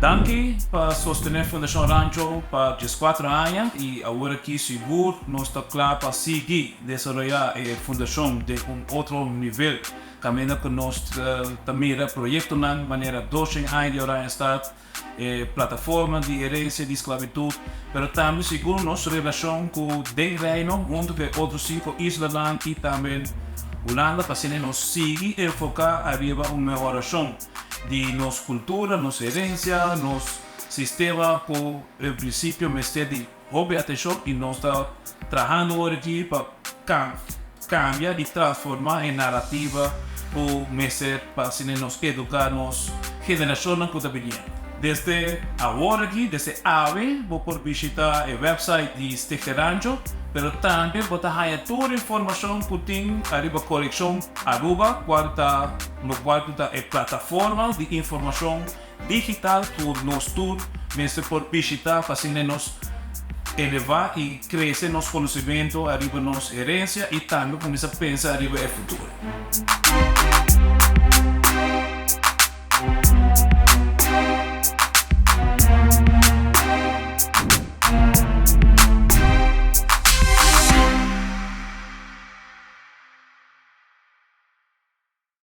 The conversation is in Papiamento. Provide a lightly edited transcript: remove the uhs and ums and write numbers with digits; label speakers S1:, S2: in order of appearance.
S1: Danki pa sostene Fundacion Rancho pa 14 aña y awor aki sigur nos ta cla pa sigui desaroya e fundacion den un otro nivel. Caminda cu nos ta mira proyectonan manera 200 aña di Oranjestad, e plataforma di herencia di sclavitud, pero tambe sigur nos relacion cu den Reino, hunto cu otro cinco islanan y tambe Hulanda, pa asina nos sigui enfoca ariba un mehoracion di nos cultura, nos herencia, nos sistema cu en principio mester di hopi atencion, y nos ta trahando awor aki pa cambia y transforma e narrativa cu mester pa asina nos educa nos generacionnan cu ta bini. Desde awor aki, desde awe, bo por bishita e website di Stichting Rancho, pero tambe bo ta haya tur informacion cu tin ariba Coleccion Aruba, cual ta e plataforma di informacion digital cu nos tur mester por bishita pa asina nos eleva y crece nos conocemento ariba nos herencia y tambe cuminsa pensa ariba e futuro.